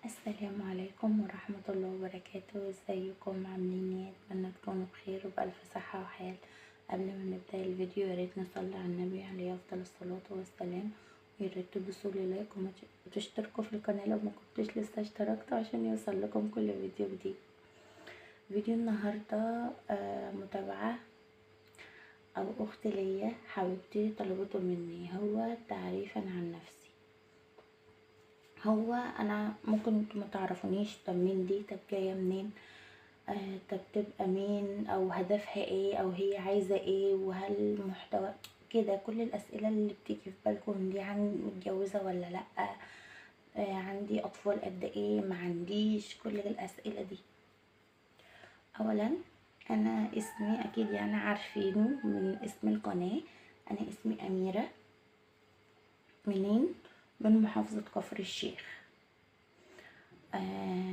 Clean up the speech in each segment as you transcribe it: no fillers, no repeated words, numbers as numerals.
السلام عليكم ورحمة الله وبركاته. ازيكم عاملين ايه؟ اتمنى تكونوا بخير وبألف صحة وحال. قبل ما نبدأ الفيديو يا ريت نصلي على النبي عليه افضل الصلاة والسلام، ويا ريت تدوسوا لي like وتشتركوا في القناة لو ما كنتوش لسه اشتركتوا عشان يوصل لكم كل فيديو جديد. فيديو النهاردة متابعة او اخت ليا حبيبتي طلبته مني، هو تعريفا عن نفسي. هو انا ممكن انتوا ما تعرفونيش، طب مين دي، طب جاية منين، طب تبقى مين، او هدفها ايه، او هي عايزه ايه، وهل محتوى كده. كل الاسئلة اللي بتيجي في بالكم دي، عن متجوزة ولا لا، عندي اطفال قد ايه، ما عنديش، كل الاسئلة دي. اولا انا اسمي اكيد يعني عارفينه من اسم القناة، انا اسمي اميره. منين؟ من محافظة كفر الشيخ.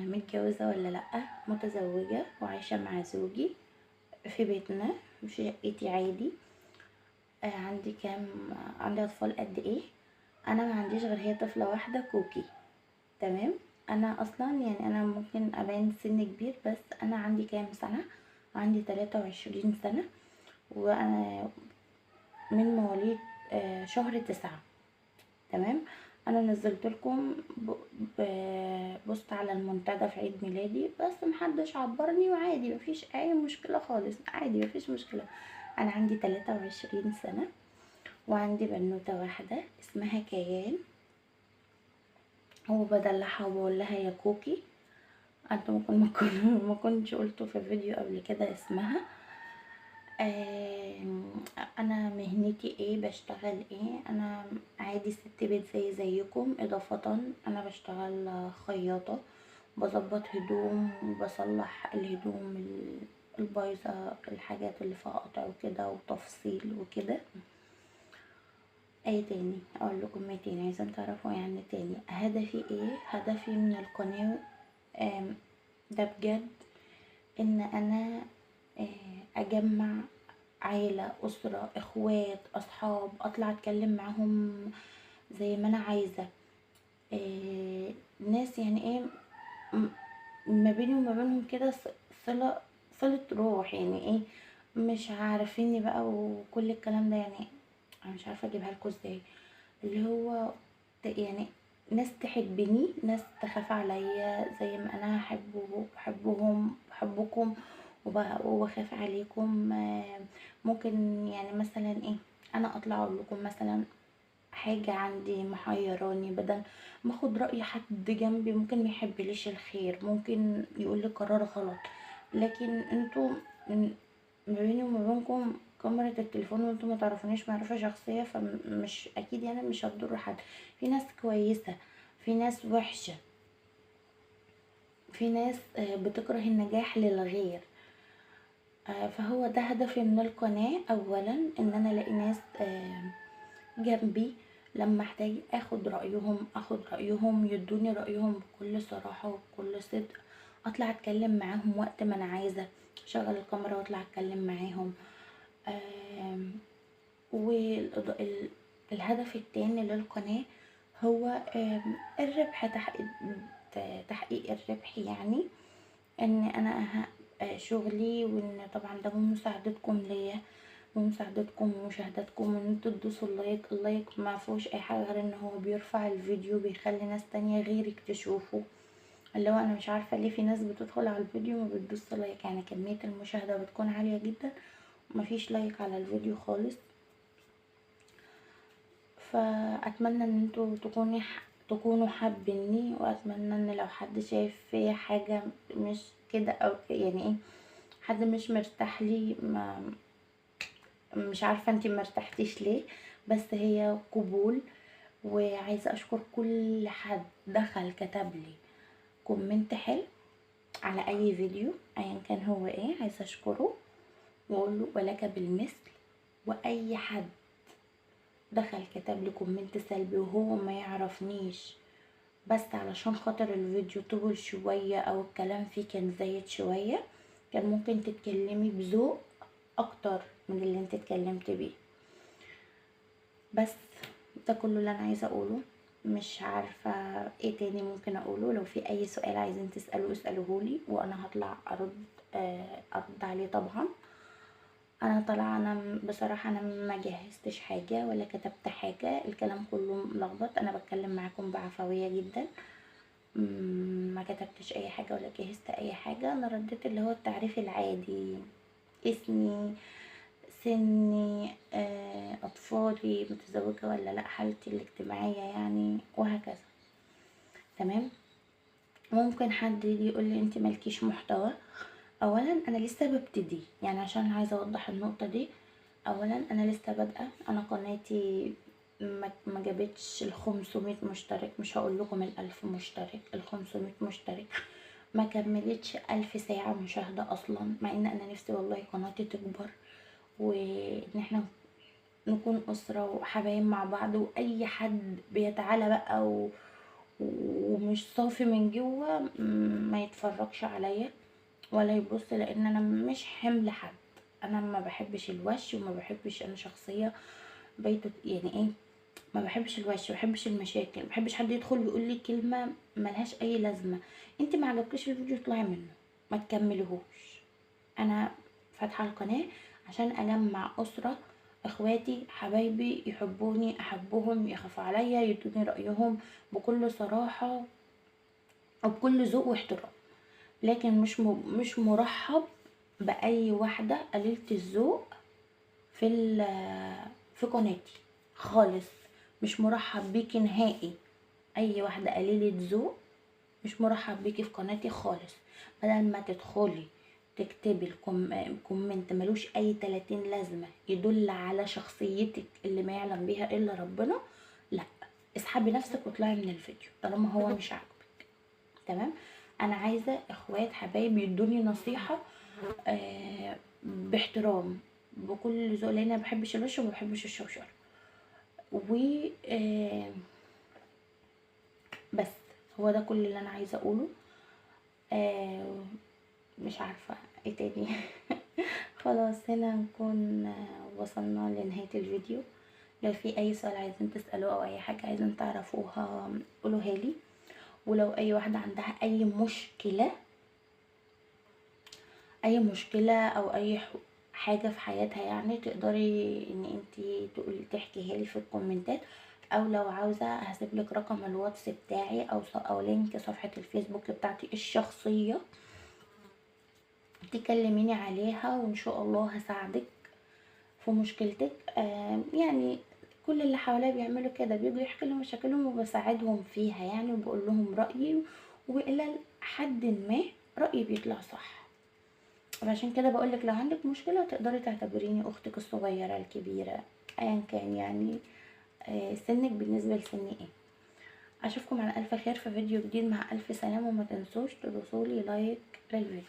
متجوزة ولا لأ؟ متزوجة وعايشة مع زوجي في بيتنا في شقتي عادي. عندي كام؟ عندي أطفال قد ايه؟ أنا ما عنديش غير هي طفلة واحدة، كوكي. تمام. أنا أصلا يعني أنا ممكن أبان سن كبير، بس أنا عندي كام سنة؟ عندي 23 سنة، وأنا من مواليد شهر 9. تمام. انا نزلت لكم post على المنتدى في عيد ميلادي، بس محدش عبرني، وعادي مفيش اي مشكلة خالص، عادي مفيش مشكلة. انا عندي 23 سنة، وعندي بنوته واحدة اسمها كيان، هو بدلعها وبقول لها يا كوكي. انتوا ممكن ما كنتش قلتوا في فيديو قبل كده اسمها. انا مهنتي ايه؟ بشتغل ايه؟ انا عادي ست بيت زي زيكم، اضافة انا بشتغل خياطة، بظبط هدوم وبصلح الهدوم البايظة، الحاجات اللي فيها قطع وكده وتفصيل وكده. ايه تاني اقول لكم؟ ايه تاني عايزين تعرفوا يعني تاني؟ هدفي ايه؟ هدفي من القناة ده بجد ان انا اجمع عيلة، أسرة، إخوات، أصحاب، أطلع أتكلم معاهم زي ما أنا عايزة. ناس يعني إيه ما بيني وما بينهم كده صلة روح، يعني إيه مش عارفيني بقى وكل الكلام ده، يعني أنا مش عارفة أجيبها لكم إزاي. اللي هو يعني ناس تحبني، ناس تخاف عليا زي ما أنا بحبهم، بحبكم وبخاف عليكم. ممكن يعني مثلا ايه، انا اطلع اقول لكم مثلا حاجة عندي محيراني، بدل ما اخد رأي حد جنبي ممكن ما يحبليش الخير، ممكن يقول لي قرار غلط، لكن انتوا ما بيني وما بينكم كاميرا التليفون وانتوا ما تعرفونيش معرفة شخصية، فمش اكيد يعني مش هتضروا حد. في ناس كويسة، في ناس وحشة، في ناس بتكره النجاح للغير. فهو ده هدفي من القناة، اولا ان انا الاقي ناس جنبي لما احتاج اخد رايهم، يدوني رايهم بكل صراحة وبكل صدق، اطلع اتكلم معاهم وقت ما انا عايزة، اشغل الكاميرا واطلع اتكلم معاهم. والهدف التاني للقناة هو الربح، تحقيق الربح، يعني ان انا شغلي، وان طبعا ده بمساعدتكم ليا، بمساعدتكم ومشاهداتكم، وان انتوا تدوسوا ال like. ال like ما فيهوش اي حاجة غير ان هو بيرفع الفيديو، بيخلي ناس تانية غيرك تشوفه. اللي هو انا مش عارفه ليه في ناس بتدخل على الفيديو ما بتدوس like، يعني كمية المشاهدة بتكون عالية جدا ومفيش like على الفيديو خالص. فاتمنى ان انتوا تكونوا حابيني، واتمنى ان لو حد شايف فيا حاجة مش كده او يعني ايه، حد مش مرتاح لي، ما مش عارفه انتي مرتاحتيش ليه، بس هي قبول. وعايزه اشكر كل حد دخل كتب لي comment حلو على اي فيديو ايا كان هو ايه، عايزه اشكره واقول له ولك بالمثل. واي حد دخل كتب لي comment سلبي وهو ما يعرفنيش، بس علشان خاطر الفيديو طول شوية او الكلام فيه كان زايد شوية، كان ممكن تتكلمي بذوق اكتر من اللي انت اتكلمت بيه. بس ده كله اللي انا عايزة اقوله. مش عارفة ايه تاني ممكن اقوله. لو في اي سؤال عايزين تسألوه اسألوهولي، وانا هطلع ارد عليه طبعا. انا طالعه، انا بصراحة انا ما جهزتش حاجة ولا كتبت حاجة، الكلام كله ملخبط، انا بتكلم معاكم بعفويه جدا، ما كتبتش اي حاجة ولا جهزت اي حاجة. انا رديت اللي هو التعريف العادي، اسمي، سني، اطفالي، متزوجة ولا لا، حالتي الاجتماعية يعني، وهكذا. تمام. ممكن حد يجي يقول لي انت مالكيش محتوى. اولا انا لسه ببتدي، يعني عشان عايزه اوضح النقطة دي. اولا انا لسه بادئه، انا قناتي ما جابتش 500 مشترك، مش هقول لكم 1000 مشترك، 500 مشترك، ما كملتش 1000 ساعة مشاهده اصلا، مع ان انا نفسي والله قناتي تكبر وان احنا نكون اسره وحبايب مع بعض، واي حد بيتعالى بقى ومش صافي من جوه ما يتفرجش عليا ولا يبص، لان انا مش حمل حد. انا ما بحبش الوش، وما بحبش، انا شخصية بيت يعني ايه، ما بحبش الوش، ما بحبش المشاكل، ما بحبش حد يدخل ويقول لي كلمة ملهاش اي لازمه. انت ما عجبكيش الفيديو اطلعي منه، ما تكمليهوش. انا فاتحة القناة عشان اجمع اسره، اخواتي حبايبي يحبوني احبهم، يخافوا عليا، يدوني رايهم بكل صراحة وبكل ذوق واحترام. لكن مش مرحب باي واحدة قليله الذوق في قناتي خالص، مش مرحب بيكي نهائي. اي واحدة قليله ذوق مش مرحب بيكي في قناتي خالص. بدل ما تدخلي تكتبي ال comment ملوش اي 30 لازمه يدل على شخصيتك اللي ما يعلم بيها الا ربنا، لا، اسحبي نفسك واطلعي من الفيديو طالما هو مش عاجبك. تمام. انا عايزه اخوات حبايب يدوني نصيحة باحترام بكل ذوق، لان انا ما بحبش الوش وما بحبش الشوشره. و بس هو ده كل اللي انا عايزه اقوله. مش عارفه ايه تاني. خلاص هنا نكون وصلنا لنهاية الفيديو. لو في اي سؤال عايزين تسالوه او اي حاجة عايزين تعرفوها قولوها لي. ولو اي واحدة عندها اي مشكلة، اي مشكلة او اي حاجة في حياتها يعني، تقدري ان انتي تقولي تحكيها لي في الكومنتات، او لو عاوزه هسيب لك رقم الواتس بتاعي او link صفحة الفيسبوك بتاعتي الشخصية، تكلميني عليها وان شاء الله هساعدك في مشكلتك. يعني كل اللي حواليا بيعملوا كده، بيجوا يحكوا لي مشاكلهم وبساعدهم فيها يعني، وبقول لهم رايي، والى حد ما رايي بيطلع صح. عشان كده بقولك لو عندك مشكلة تقدري تعتبريني اختك الصغيرة الكبيرة ايا كان يعني سنك بالنسبة لسني ايه. اشوفكم على الف خير في فيديو جديد مع الف سلامه، وما تنسوش تدوسولي like للفيديو.